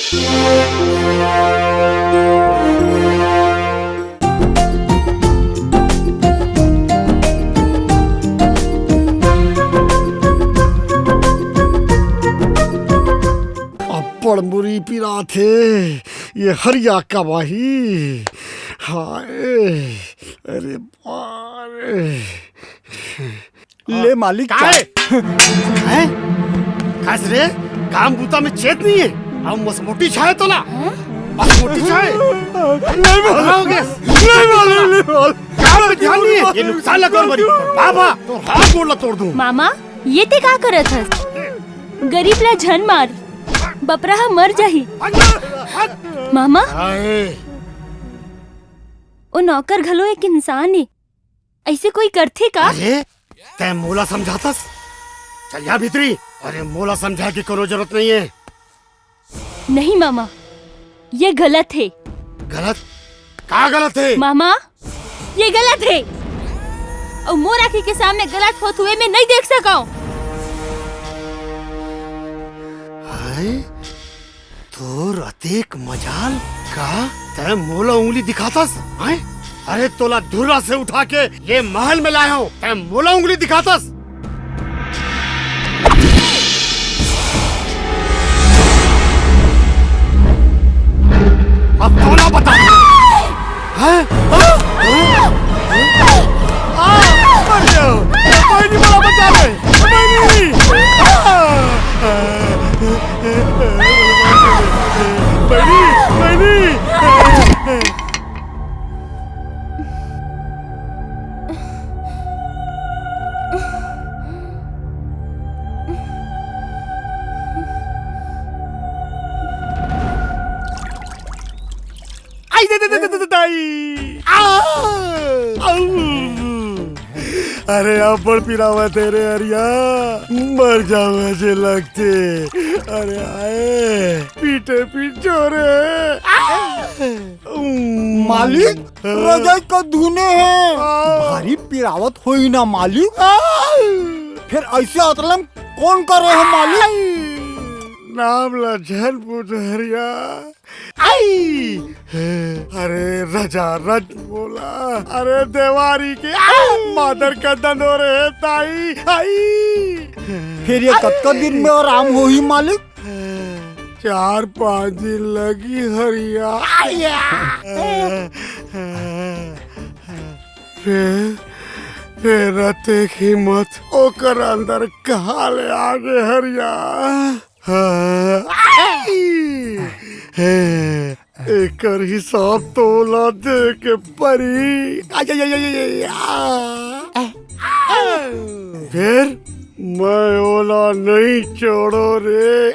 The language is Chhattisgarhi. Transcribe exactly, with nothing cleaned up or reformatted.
अब्बड़ मुरी पिरात हे, ये हरिया कब आही? हाय, अरे बाप रे। ले मालिक, का हे? चाय। हैं? कस रे, काम बूता में चेत नहीं हे? अब मसमोटी छाय तोला? मसमोटी छाय? नहीं मालिक, हो गया? नहीं मालिक, नहीं मालिक। काम में ध्यान नहीं हे? ये नुकसान ला तोर मरी। बाबा, तोर हाथ गोड़ ला तोड़ दूं। मामा, ये ते का करत हस? गरीब ला झन मार, बपरा ह मर जाही। मामा, आए। ओ नौकर घलो एक इंसान हे, ऐसे कोई करथे का? अरे, तैं मोला समझाथस? चल जा भीतरी। अरे, मोला समझाय के कोनो जरूरत नहीं हे। नहीं मामा, ये गलत हे। गलत? का गलत हे? मामा, ये गलत हे। अउ मोर आँखी के सामने गलत होत हुए मैं नहीं देख सकौं। हाय, तोर अतेक मजाल का तैं मोला उंगली दिखाथस, हैं? अरे तोला धुर्रा से उठा के ये महल में लाय हौं, तैं मोला उंगली दिखाथस। अब तोला बता। हैं? हाँ? हाँ? आ, मर गया। बहिनी, मोला बचा ले। बहिनी। आ, आ, बहिनी, बहिनी। आई दे, दे, दे, दे, दे, दाई। आ! आऊ! अरे, अब्बड़ पिरावत हे रे हरिया, मर जावं अइसे लगथे। अरे आए, पीठे पीठ जोरे। आ! मालिक, हाँ। रजाई का धुने हे। आ! भारी पिरावत होही ना मालिक? आ! फेर अइसे अतरलम कोन करे हे मालिक? नाम ला झन पूछ हरिया। आई! अरे रजा रज बोला, अरे देवारी के, आ! मादर का दंदोरे ताई, आई! फेर ये कतका दिन में आराम होही मालिक? चार पांच दिन लगही हरिया। आया! फेर, फेर अतेक हिम्मत ओकर अंदर कहाँ ले आगे हरिया? हाँ, आई! हे, एकर हिसाब तोला दे के परी। आ, आ, आ, आ, आ। फेर मैं ओला नहीं छोड़ों रे।